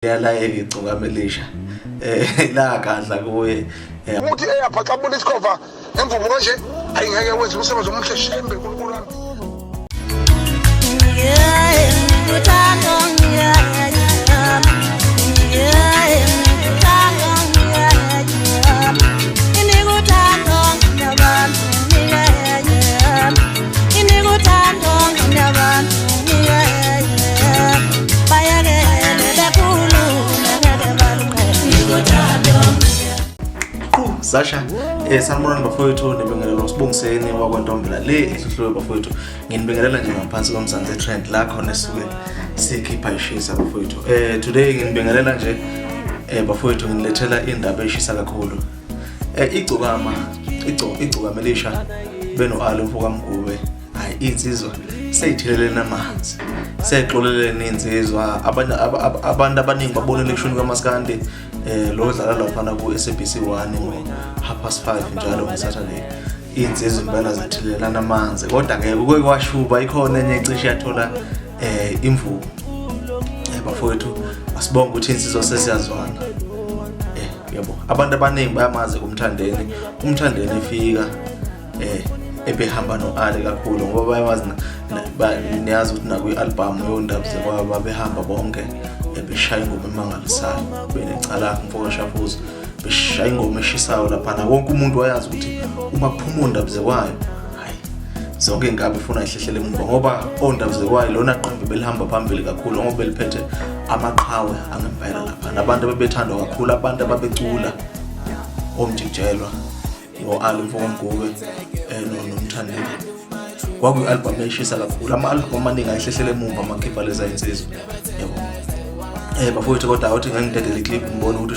Liyalayeka igcokama elisha. Lagadla kuye. Ukuthi eyapha xa bona isikhova emvubu kanje ayingeke wenze umsebenzi omuhle shembe uNkulunkulu wami. Sasha, sanibonani bafowethu, nibingelela uSibongiseni wakwaNtombela le eHluhluwe bafowethu. Nginibingelela nje ngaphansi koMzansi Trend la khona esuke sikhipha ishisa bafowethu. Today nginibingelela nje bafowethu, nginilethela indaba eshisa kakhulu. Igcokama, igcokama elisha beno-Ali mfokaMgube. Hayi, insizwa seyithelelene amanzi, seyixolelene insizwa. Abantu abaningi babonile ekushoni kaMaskandi, lo dlala laphana ku-SABC 1 ngo-5:30 njalo ngeSaturday. Iy'nsizwa impela zithelelana amanzi, kodwa-ke kuke kwashuba ikhona enye ecishe yathola imvubu. Bafowethu, asibonge ukuthi iy'nsizwa sesiyazwana. Yabo, abantu abaningi bayamazi uMthandeni. UMthandeni efika ebehamba no-Ali kakhulu ngoba bayamazi, niyazi ukuthi nakwi-albhamu yondaba zekwabo babehamba bonke, beshaya ingoma emangalisayo benecala mfoka Shafuza, beshaya ingoma eshisayo laphana. Wonke umuntu wayazi ukuthi uma kuphuma oNdabuzekwayo, hayi, zonke iy'nkabi ifuna ihlehlele emuva, ngoba oNdabuzekwayo lona qembu belihamba phambili kakhulu ngoba beliphethe amaqhawe angempela laphana, abantu abebethandwa kakhulu, abantu ababecula oMjikijelwa ngo-Ali mfokaMgube noMthandeni. Kwakuyi-albhamu eyishisa kakhulu, ama-albhamu amaningi ayehlehlele emuva amakhipha leza insizwa, yabo. Bafowethu, kodwa awuthi ngangidedele iclip ngibone ukuthi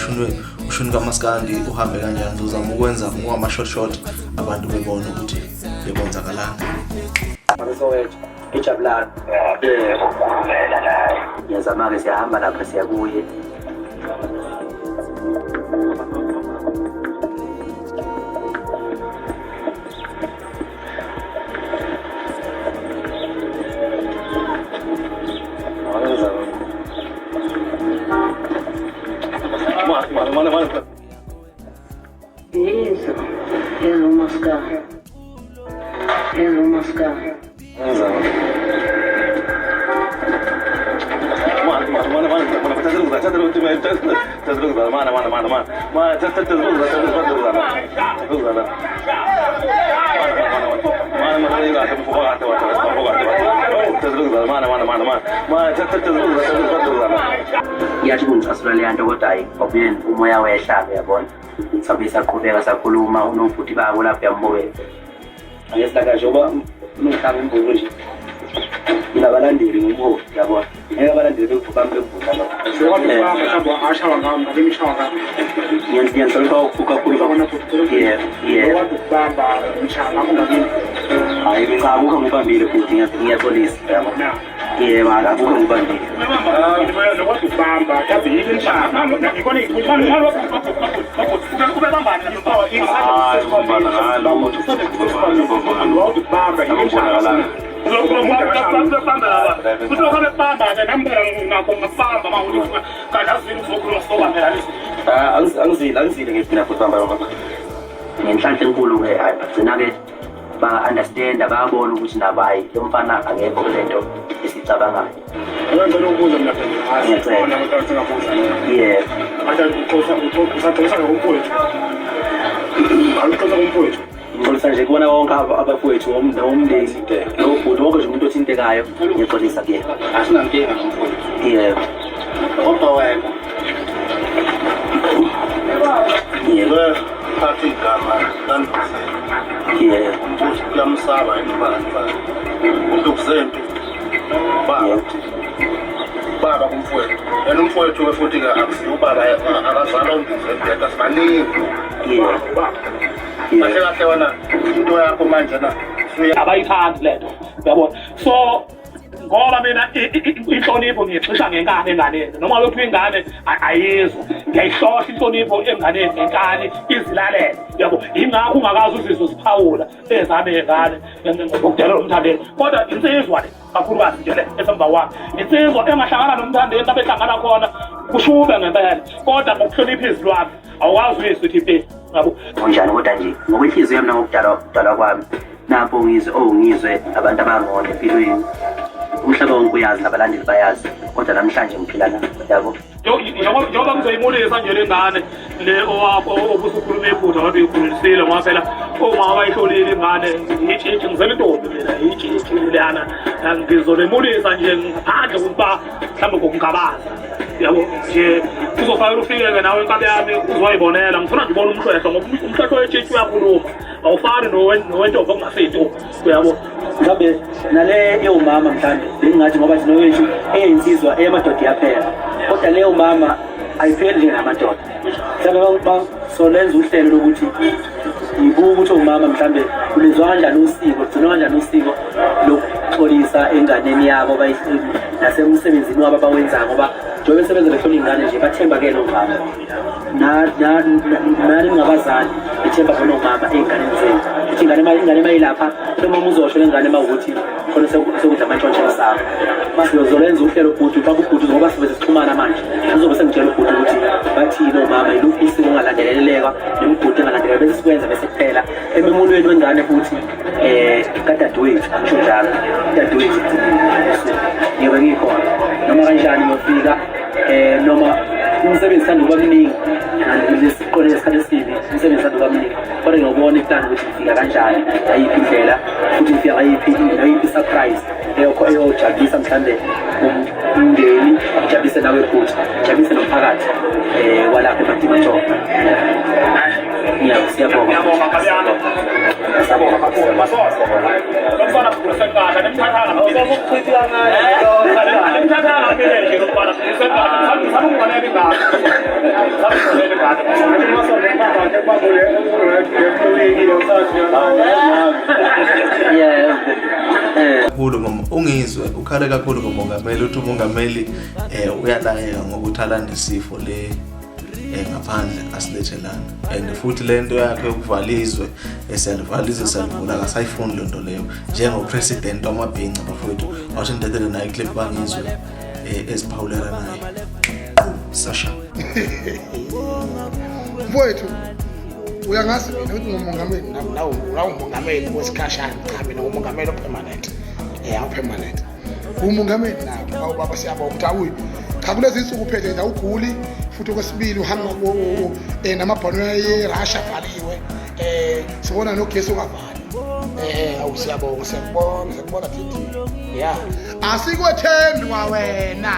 ushuni kaMaskandi uhambe kanjani. Ngizozama ukwenza ngama-short short abantu bebone ukuthi bekwenzakalani. Mfowethu, ijabulani. Yebo, khulumela naye. Ngiyazama-ke, siyahamba lapha siya kuye. Yizo, yizo uMascar. Yizo uMascar. Iyathi kungicasula leya nto, kodwa hayi, kwabuye umoya wehla-ke, yabona. Sabuye saqhubeka sakhuluma unobhuti babo lapho, yambukela. Ake silaka njengoba ungihlaba imvubu nje, nginabalandeli ngumholi, yabona. Ngeke abalandeli bami bekuvuma lokho. Ngiyanhlonipha kakhulu. Yebo. Hayi cha, akukho ngubambile futhi, ngiyaxolisa, yabo. Yebo, akukho ngubambile. Angizile, angizile ngifuna futhi bamba bamba. Ngenhlanhla enkulu-ke, hayi, bagcina-ke ba-understanda, bayabona ukuthi nabo, hayi, lo mfana akekho kule nto esiyicabangayo. Ngicela ukubuza mina. Ngiyacela. Khona kodwa singabuza. Yebo. Athi usaxolisa ngokumfowethu. Awuxolisa kumfowethu. Ngixolisa nje kubona konke abafowethu nomndeni nobhuti, wonke nje umuntu othintekayo, ngixolisa kuyena. Asinankinga nomfowethu. Yebo. Kodwa wena Yebo. Thatha igama kaNdukuzempi. Yebo. Umbuzo uyamsaba yini bani bani? UNdukuzempi baba. Yebo. Baba kumfowethu. Yena umfowethu-ke futhi-ke akusiye ubaba, akazalwa uNdukuzempi yedwa, sibaningi. Yebo. Baba. Kahle kahle wena into yakho manje na Abayithandi lento, uyabona. So ngoba mina inhlonipho ngiyixisha ngenkani enganeni, noma lokhu ingane ayizwa, ngiyayihlohla inhlonipho enganeni ngenkani izilalele, yabo. Yingakho ungakazi uzizwe ziphawula ezami ey'ngane ngokudelela uMthandeni, kodwa insizwa le kakhulukazi nje le esemva kwami, insizwa engahlangana noMthandeni, abehlangana khona. Kushube ngempela, kodwa ngokuhlonipha izilwane awukwazi uyizwa ukuthi ipe yabo. Kunjani kodwa nje ngokwenhliziyo yami nangokudalwa kwami napho ngizwe oh ngizwe abantu abangona empilweni. Umhlaba wonke uyazi nabalandeli bayazi kodwa namhlanje ngiphila la yabo. Njengoba ngizoyimulisa nje le ngane le owakho obusukhuluma iphutha wabe uyikhulisile ngoba phela omama bayihlolile ingane itshitshi ngizela intombi mina itshitshi leyana ngizolemulisa nje ngaphandle kokuba mhlawumbe ngokungabaza yabo nje uzofanele ufike-ke nawe inkabi yami uzoyibonela ngifuna nje ubona umhlwehlo ngoba umhlwehlo wetshitshi uyakhuluma awufani nowentombi okungasinto uyabo. Mhlawumbe nale yomama mhlawumbe bengingathi ngoba thina wethu eyinsizwa eyamadoda iyaphela kodwa leyo mama ayipheli njengamadoda mhlawumbe solenza uhlelo lokuthi ngibuka ukuthi omama mhlawumbe kulenzwa kanjani usiko lugcinwa kanjani usiko lokuxolisa enganeni yabo nasemsebenzini wabo abawenzayo ngoba njengoba besebenza behlola iy'ngane nje bathembakele omama nani ningabazali nithemba bona omama ey'nganeni zenu ukuthi ingane ingane mayilapha noma uzosho lengane mawukuthi khona sekudla amantshontsho emsamo sizolenza uhlelo bhuti baba ubhuti ngoba sibe sixhumana manje uzobe sengitshela ubhuti ukuthi bathini omama yiluphi usiko ongalandeleleka nemigudu engalandeleleka bese sikwenza bese kuphela ememulweni wengane futhi kadadewethu angisho njalo dadewethu ngiyobe ngikhona noma kanjani ngiyofika noma umsebenzi sithanda ukuba mningi siqole isikhathi esibi umsebenzi sithanda ukuba mningi kodwa ngiyobona iplani ukuthi ngifika kanjani ngayiphi indlela futhi ngifika ngayiphi ngayiphi surprise eyojabulisa mhlawumbe umndeni ujabulise nawe futhi ujabulise nomphakathi walapha eMatimatolo. Siyabonga. Ngiyabonga Nkabyana. Siyabonga kakhulu. Masoso. Lo mfana sikhulise kahle, animthathanga. Animthathanga mina nje lo mfana sikhulise kahle. Ngisaba ukungonela ingane. Ngisaba ukungonela ingane. Kakhulu ngoma ungizwe ukhale kakhulu ngomongameli uthi umongameli uyalayeka ngokuthi alande isifo le ngaphandle asilethe lana and futhi le nto yakhe yokuvala izwe siyalivala izwe siyalivula akasayifuni le nto leyo njengopresident wamabhinca bafowethu awuthi ngidedele naye iclip bangizwe eziphawulela naye Sasha. Mfowethu uyangazi mina ukuthi ngumongameli nawe umongameli wesikhashana cha mina ngumongameli opermanent awupermanent umongameli nawe awu baba siyabonga ukuthi awuyi cha kulezi insuku uphethe nje awuguli futhi okwesibili uhamba namabhanoyi eRussia avaliwe sibona nogesi ungavali awu siyabonga siyakubona siyakubona Didi ya asikwethembi kwawena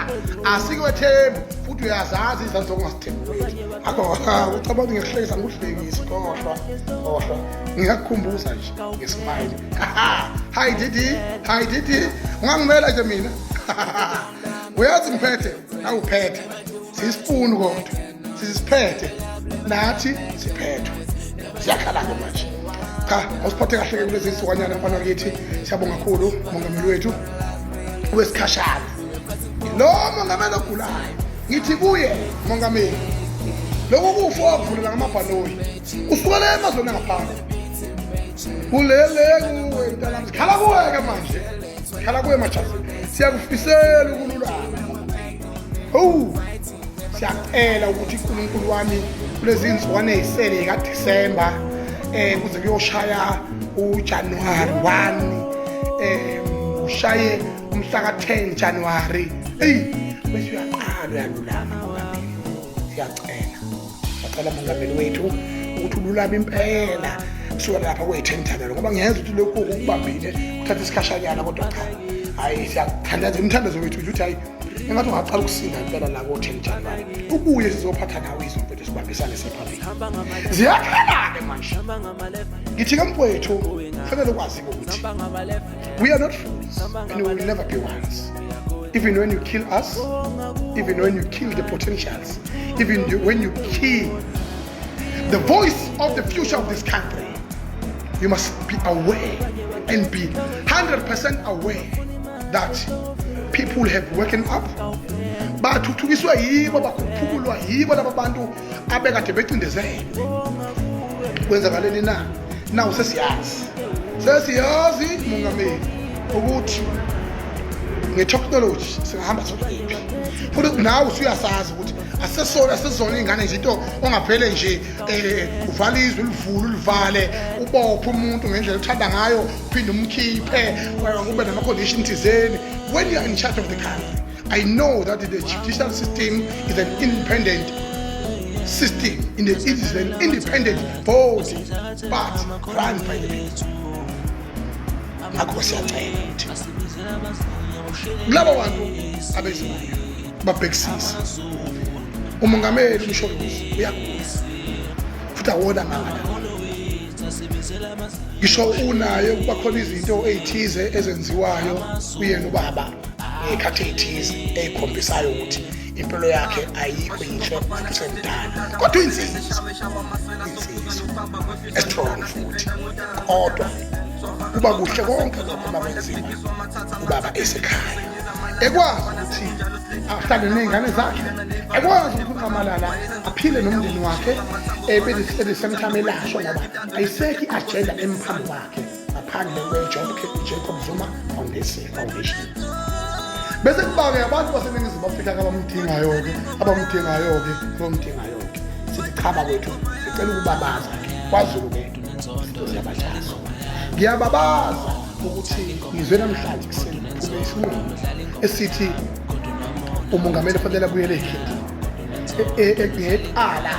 asikwethembi futhi uyazazi izandla zokungasithembi kwethu ngakho ucabanga ngikuhlekisa ngikuhlekisi khohlwa khohlwa ngiyakukhumbuza nje ngesmile hi Didi hi Didi ungangimela nje mina uyazi ngiphethe nawuphethe sisifuni kodwa sisiphethe nathi siphethwe siyakhala-ke manje cha awusiphathe kahle-ke kulezi nsukanyana mfana kithi siyabonga kakhulu mongameli wethu wesikhashana lo mongameli ogulayo ngithi kuye mongameli lokhu kufa wakuvulela ngamabhanoyi usukele emazweni angaphandle kulele kuwe mntanami sikhala kuwe-ke manje sikhala kuwe majazi siyakufisela ukululama owu siyacela ukuthi uNkulunkulu wami kulezi insukwana ezisele kaDisemba kuze kuyoshaya uJanuary 1 ushaye umhla ka-10 January eyi bese uyaqala uyalulama mongameli siyacela siyacela mongameli wethu ukuthi ululame impela kusuka lapha kwe-10 January ngoba ngiyenza ukuthi lokhu ukubambile kuthatha isikhashanyana kodwa cha hayi siyathandaza umthandazo wethu ukuthi hayi engathi ungaqala ukusinda impela la ko-10 January ubuye sizophatha nawe izwe mfethu sibambisane siphambili ziyakhala-ke manje ngithi ke mfowethu kufanele ukwazi ukuthi we are not fools and we will never be ones even when you kill us even when you kill the potentials even when you kill the voice of the future of this country you must be aware and be 100% aware that people have woken up bathuthukiswa yibo bakhuphulwa yibo laba bantu abekade becindezelwe kwenzakaleni na nawu sesiyazi sesiyazi mongameli ukuthi Nge-technology singahamba sokuphi? Futhi nawe usuyasazi ukuthi asesona asizona iy'ngane nje into ongaphele nje uvale izwe ulivule ulivale ubophe umuntu ngendlela othanda ngayo uphinde umkhiphe kube nama-condition thizeni. When you are in charge of the country, I know that the judicial system is an independent system. It is an independent body, but run by the people. Ngakho siyacela ukuthi kulabo bantu abezimayo babhekisise. Umongameli uMsholozi uyagula futhi awona manga lawo. Ngisho unaye kuba khona izinto ey'thize ezenziwayo kuyena ubaba ngey'khathi ey'thize ey'khombisayo ukuthi impilo yakhe ayikho yinhle futhi usemdala, kodwa uyinsizwa, insizwa e-strong futhi. Kodwa kuba kuhle konke lokho uma kwenziwa ubaba esekhaya, ekwazi ukuthi ahlale ney'ngane zakhe, ekwazi ukuthi uNxamalala aphile nomndeni wakhe at the same time elashwa, ngoba ayisekho i-agenda emphambi kwakhe ngaphandle kwe-Jacob Zuma Foundation. Bese kuba-ke abantu baseNingizimu Afrika abamdingayo-ke abamdingayo-ke abamdingayo-ke sithi cha bakwethu, sicela ukubabaza-ke kwaZulu-ke izinto ziyabajaza. Ngiyababaza ukuthi ngizwe namhlanje kuseni kuphume isinqumo esithi umongameli kufanele abuyele ekhindini ngecala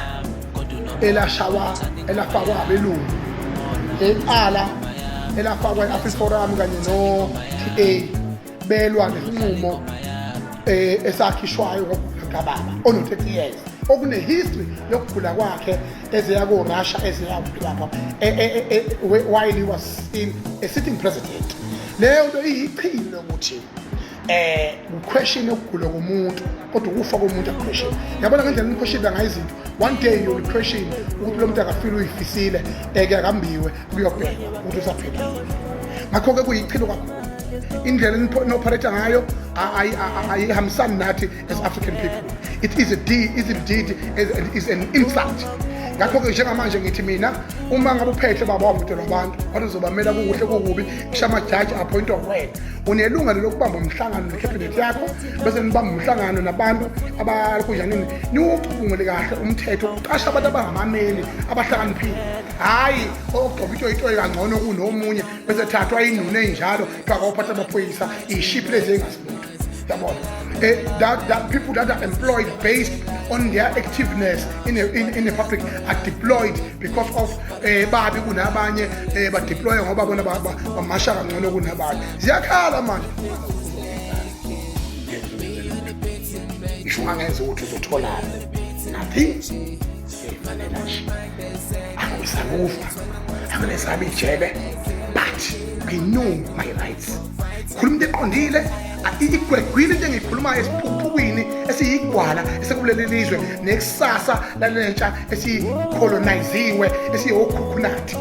elashawa elafakwa abelungu, ecala elafakwa i-AfriForum kanye no-TA belwa nesinqumo esakhishwayo ngokugula kababa ono-30 years okune-history yokugula kwakhe ezeya ko-Russia ezeya kuphi lapha while he was still a sitting president. Leyo nto iyichilo ukuthi u-question yokugula komuntu, kodwa ukufa komuntu aku-question. Yabona ngendlela ni-question ngayo izinto, one day you'll question ukuthi lo muntu akafile uyifisile eke akambiwe kuyobhekwa ukuthi usaphila. Ngakho-ke kuyichilo kakhulu indlela eni-operate ngayo, ayihambisani nathi as African people. It is a d is indeed is an insult. Ngakho-ke njengamanje ngithi mina, uma ngabe uphethe baba wavotelwa abantu wathi uzobamela kukuhle kukubi, ngisho amajaji appointwa wena, unelungelo lokubamba umhlangano nekhabhinethi yakho, bese nibamba umhlangano nabantu abakunjanini, niwucubungule kahle umthetho uqasha abantu abangamameli abahlakaniphile, hhayi okugcoba itoyitoyi kangcono kunomunye bese thathwa inunu ey'njalo kuthiwa kawuphatha amaphoyisa iy'shiphi lezi ey'ngasilutho. Yabona, that people that are employed based on their activeness in the public are deployed because of babi kunabanye, ba-deploy ngoba bona bamasha kangcono kunabanye. Ziyakhala manje, ngisho ungangenza ukuthi uzotholani, nothing. Siyayifanela nje, angisakufa, angilesabi ijele, but I know my rights. Khuluma into eqondile, igwegwile into engiyikhulumayo esiphukuphukwini esiyigwala esekuleli lizwe nekusasa lalentsha esiyi-coloniziwe esiyiwokhukhunathi.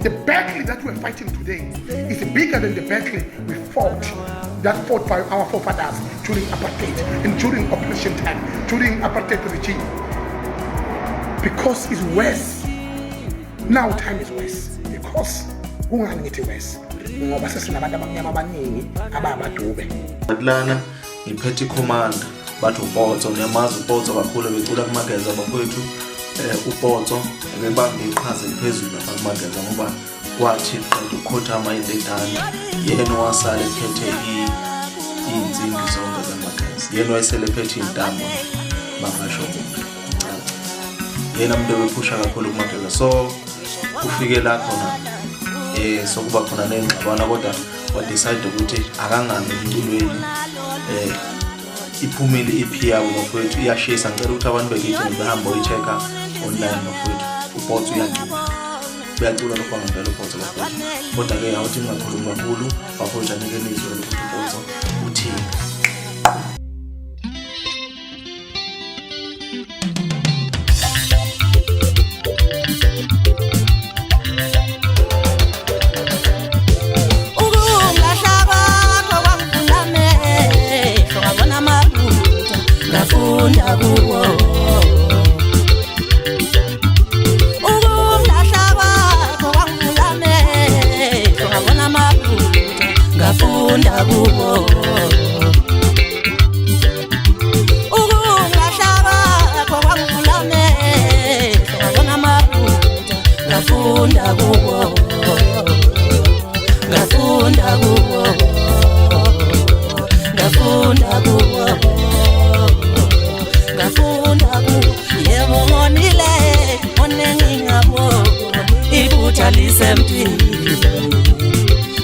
The battle that we're fighting today is bigger than the battle we fought that fought by our forefathers during apartheid and during operation time, during apartheid regime, because it's worse now. Time is worse because kungani ngithi worse? Ngoba sesinabantu abamnyama abaningi abamadube. Lana ngiphethe ikhomanda, bathi uPotso, ngiyamazi uPotso kakhulu, becula kuMageza bafowethu. UPotso ebebambe iqhaza eliphezulu lapha kuMageza ngoba kwathi qeda ukukhothama into edala, yena owasala ephethe iy'nsimbi zonke zamageza, yena wayesele ephethe iy'ntambo bangasho yena umuntu ebephusha kakhulu kuMageza. So kufike la khona sokuba khona ney'ngxabano, kodwa wa-decide ukuthi akangami emculweni. Iphumile i-EP yabo bafowethu, iyashisa. Ngicela ukuthi abantu bekithi behambe oyi-check-a online bafowethu. UPotso uyacula, uyacula lokho ngempela uPotso bafowethu. Kodwa-ke awuthi ngingakhulumi kakhulu bafowethu, anike nizwe ukuthi uPotso uthini. Ukungilahla kwakho kwangivula amehlo, ngabona amaphutha, ngafunda kuwo. Ukungilahla kwakho kwangivula amehlo, ngabona amaphutha, ngafunda kuwo. Iphutha lisemntwini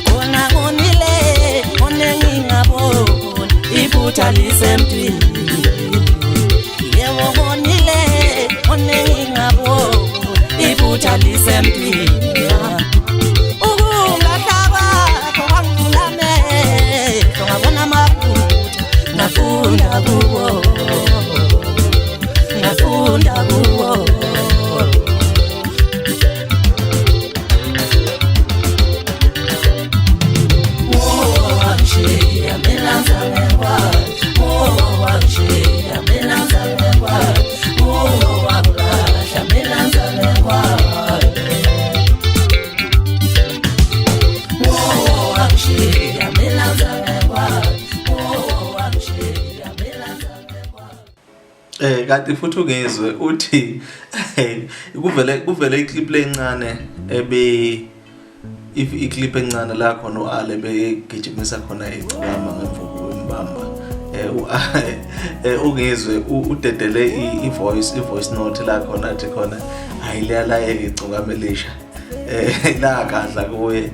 kona ngonile one ngingaboni iphutha lisemntwini yebo ngonile one ngingaboni iphutha lisemntwini ukungahlaba kwangivula amehlo ngabona amaphutha ngafunda kuwo ngafunda kuwo. Kanti futhi ungezwe uthi kuvele iclip lencane ebe iclip encane la khona uAle begijimisa khona igcokama ngemvubu imbamba. Ungezwe udedele i voice note la khona athi khona hayi liyalayeka igcokama elisha la kadla kuye.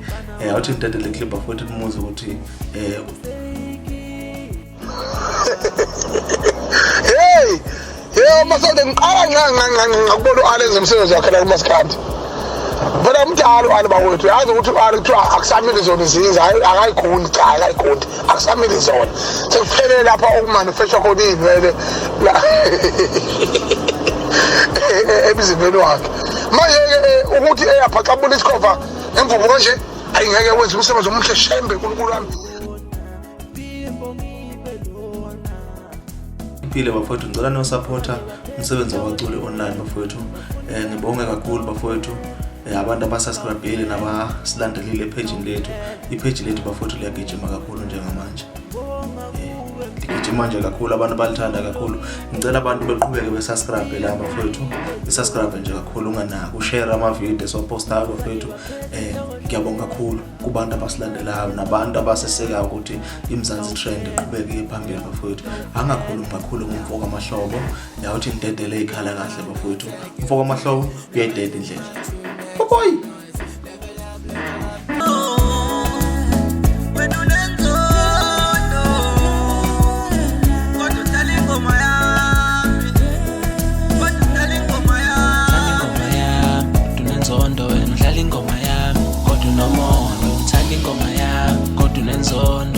Awuthi ngidedele iclip futhi nimuze ukuthi Hey, yebo masonde ngiqala ngakubona u-Ale enza umsebenzi wakhe la kumaskandi. Vele umdala u-Ale bakwethu, yazi ukuthi u-Ale kuthiwa akusamile zona izinza, akayigundi, cha akayigundi, akusamile zona. Sekuphelele lapha okumanufacture khona iy'nwele la emzimbeni wakhe. Manje-ke ukuthi eyaphaxabula isikhova ngemvubu kanje, ayingeke wenze umsebenzi omuhle shembe uNkulunkulu wami. Phile bafowethu, ngicela nosupporta umsebenzi wabaculi online bafowethu. Ngibonge kakhulu bafowethu, abantu abasubscribile nabasilandelile ephejini lethu. Ipheji lethu bafowethu liyagijima kakhulu njengamanje, ligijima nje kakhulu, abantu balithanda kakhulu. Ngicela abantu beqhubeke besubscribe la bafowethu, besubscribe nje kakhulu, unganaki ushare amavidiyo esiwapostayo bafowethu. Ngiyabonga kakhulu kubantu abasilandelayo nabantu abasesekayo ukuthi iMzansi Trend iqhubeke iye phambili bafowethu. Angakhulumi kakhulu ngumfo kaMahlobo, yawuthi ngidedele ikhala kahle bafowethu. Umfo kaMahlobo uyayideda indlela. Bye. Wena unenzondo kodwa udlala ingoma yami, kodwa udlala ingoma yami. Ingoma yami kodwa unenzondo, wena udlala ingoma yami kodwa unomona. Uthanda ingoma yami kodwa unenzondo.